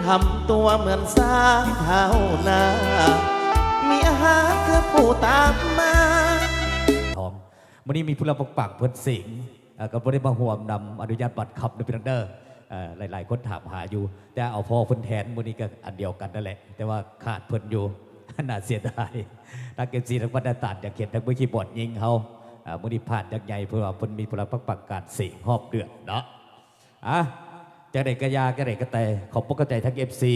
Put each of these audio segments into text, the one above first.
ທຳຕົວເໝືອນຊ້າງເຖົ້ານາ ມີອາຫານຄືຜູ້ຕາມມາ. ທອງ ມື້ນີ້ມີຜູ້ລັກປັກປັກເພິ່ນເສງ ເອີ ກໍບໍ່ໄດ້ມາຮ່ວມນຳ ອະນຸຍາດບັດຄຳເດີພີ່ນ້ອງເດີ. ເອີ ຫຼາຍໆຄົນຖາມຫາຢູ່ ແຕ່ເອົາພໍ່ເພິ່ນແທນ ມື້ນີ້ກໍອັນດຽວກັນນັ້ນແຫຼະ ແຕ່ວ່າຂາດເພິ່ນຢູ່ ໜ້າເສຍດາຍ. ທັງເອັຟຊີທັງບັນດາຕາດ ຢາກເຫັນທັງມືຄີບອດຍິງເຮົາ ເອີ ມື້ນີ້ພາດຢ່າງໃຫຍ່ ເພາະວ່າເພິ່ນມີຜູ້ລັກປັກປັກການເສງຮອບເດືອນເນາະ. ອ່ະ ຈັ່ງໃດກໍຢ່າ ຈັ່ງໃດກໍແຕ່ ຂອບອົກຂອບໃຈທັງເອັຟຊີ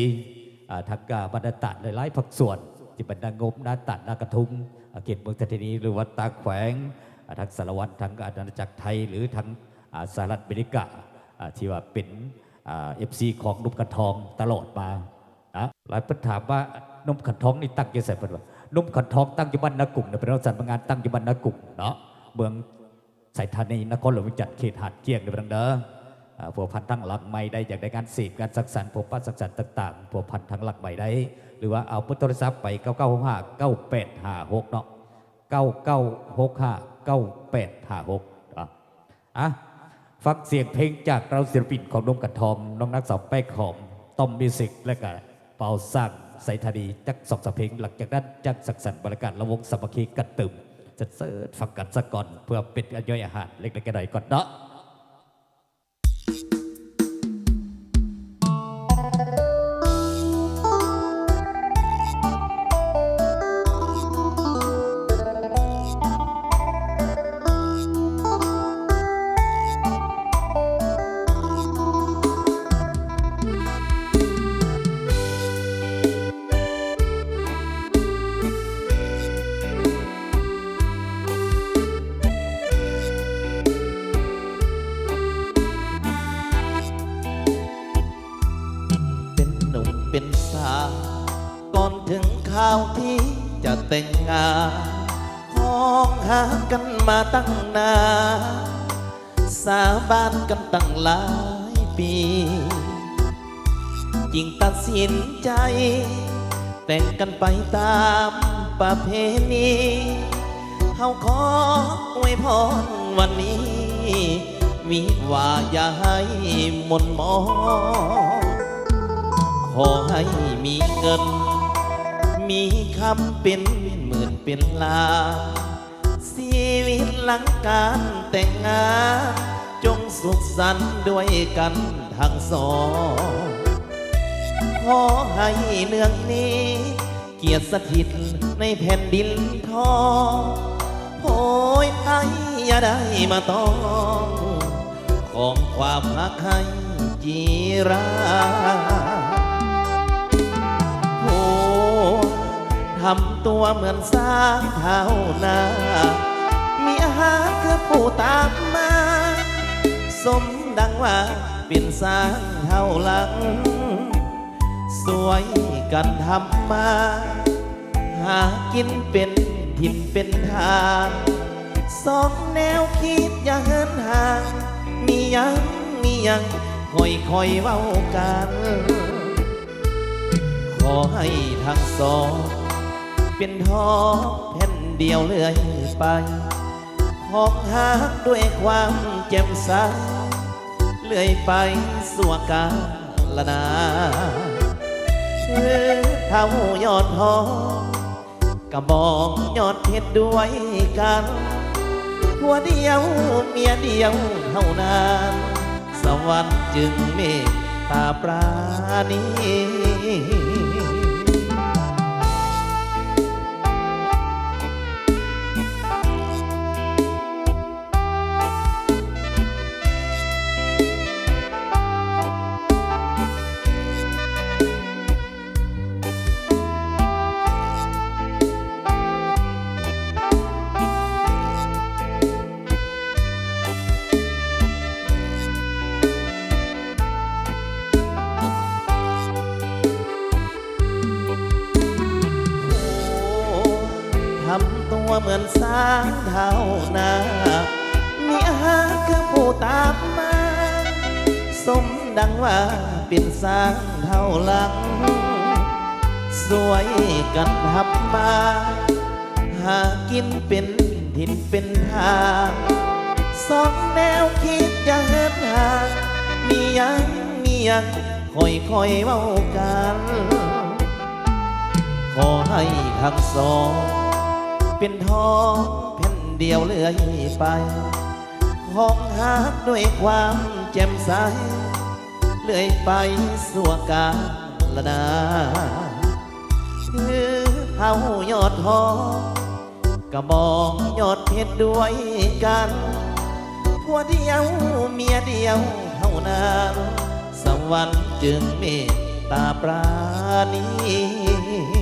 ອ່າ ທັງ ອ່າ ບັນດາຕາດຫຼາຍໆພາກສ່ວນ ທີ່ບັນດາງົບ ໜ້າຕາດ ໜ້າກະທຸງ ອ່າ ເຂດເມືອງໄຊທານີ ຫຼືວ່າຕ່າງແຂວງ ອ່າ ທັງສາລະວັນ ທັງອານາຈັກໄທ ຫຼືທັງ ອ່າ ສະຫະລັດອາເມລິກາ ອ່າ ທີ່ວ່າເປັນ ອ່າ ເອັຟຊີຂອງໜຸ່ມຂັນທອງຕະຫຼອດມານະ. ຫຼາຍຄົນຖາມວ່າ ໜຸ່ມຂັນທອງນີ້ຕັ້ງຢູ່ໃສ? ເພິ່ນວ່າ ໜຸ່ມຂັນທອງຕັ້ງຢູ່ບ້ານນາກຸງນະ ເປັນໂຮງສັນມະງານ ຕັ້ງຢູ່ບ້ານນາກຸງເນາະ ເມືອງ ໄຊທານີ ນະຄອນຫຼວງວຽງຈັນ ເຂດຫາດກ້ຽງເດີພີ່ນ້ອງເດີ. ເອີ ພົວພັນທັງຫຼັງໃໝ່ໄດ້ ຢາກໄດ້ງານເສບ ງານສັງສັນ ພົບປະສັງສັນຕ່າງໆ ພົວພັນທັງຫຼັງໃໝ່ໄດ້ ຫຼືວ່າເອົາເບີໂທລະສັບໄປ ເກົ້າເກົ້າຫົກຫ້າ ເກົ້າແປດຫ້າຫົກເນາະ ເກົ້າເກົ້າຫົກຫ້າ ເກົ້າແປດຫ້າຫົກເນາະ. ອ່ະ ຟັງສຽງເພງຈາກເຫຼົ່າສິນປິນຂອງໜຸ່ມຂັນທອງ ນ້ອງນາງສາວແປ້ງຫອມ ຕ້ອມມິວສິກ ແລະກະ ບ່າວຊ້າງ ໄຊທານີ ຈັກສອງສາມເພງ ຫຼັງຈາກນັ້ນຈັ່ງສັງສັນບັນຍາກາດລະວົງສາມັກຄີກັນຕື່ມ. ເຊີນຟັງກັນສາກ່ອນ ເພື່ອເປັນອາຫານເລັກໆນ້ອຍໆກ່ອນເນາະ. ເປັນໜຸ່ມເປັນສາວ ກ່ອນເຖິງຄາວທີ່ຈະແຕ່ງງານ ຄອງຫາກັນມາຕັ້ງນານ ສາບານກັນຕັ້ງຫຼາຍປີ ຈຶ່ງຕັດສິນໃຈແຕ່ງກັນໄປຕາມປະເພນີ. ເຮົາຂໍອວຍພອນວັນນີ້ ວິວາຢ່າໃຫ້ໝົນໝອງ ຂໍໃຫ້ມີເງິນມີຄຳເປັນໝື່ນເປັນລ້ານ ຊີວິດຫຼັງການແຕ່ງງານ ຈົ່ງສຸກສັນດ້ວຍກັນທັງສອງ ຂໍໃຫ້ເລື່ອງນີ້ກຽດສະຖິດໃນແຜ່ນດິນທອງ ໂພຍໄພຢ່າໄດ້ມາຕອງ ຂອງຄວາມຮັກໃຫ້ຈີຣາ. ໂພ ທຳຕົວເໝືອນຊ້າງເຖົ້ານາ ມີອາຫານຄືຜູ້ຕາມມາ ສົມດັ່ງວ່າເປັນຊ້າງເຖົ້າຫຼັງ ຊ່ວຍກັນທຳມາຫາກິນເປັນຖິ່ນເປັນທາງ ສອງແນວຄິດຢ່າເຫີນຫ່າງ ມີຫຍັງ ມີຫຍັງຄ່ອຍໆເວົ້າກັນ ຂໍໃຫ້ທັງສອງເປັນທອງແຜ່ນດຽວເລື້ອຍໄປ ຄອງຫາກດ້ວຍຄວາມແຈ່ມໃສ ເລື້ອຍໄປຊົ່ວກາລະນານ ເທີເຖົ້າຍອດທອງ ກະບອງຍອດເພັດດ້ວຍກັນ ຜົວດຽວເມຍດຽວເທົ່ານັ້ນ ສະຫວັນຈຶ່ງເມດຕາປານີ. ໂອ້ ທຳຕົວເໝືອນຊ້າງເຖົ້ານາ ມີອາຫານຄືຜູ້ຕາມມາ ສົມດັ່ງວ່າເປັນຊ້າງເຖົ້າຫຼັງ ຊ່ວຍກັນທຳມາຫາກິນເປັນຖິ່ນເປັນທາງ ສອງແນວຄິດຢ່າເຫີນຫ່າງ ມີຫຍັງ ມີຫຍັງ ຄ່ອຍໆເວົ້າກັນ ຂໍໃຫ້ທັງສອງ ເປັນທອງແຜ່ນດຽວເລື້ອຍໄປ ຄອງຮັກດ້ວຍຄວາມແຈ່ມໃສ ເລື້ອຍໄປຊົ່ວກາລນານ ຄືເຮົາຍອດທອງ ກະບອງຍອດເພັດດ້ວຍກັນ ຜົວດຽວເມຍດຽວເທົ່ານັ້ນ ສະຫວັນຈຶ່ງເມດຕາປານີ.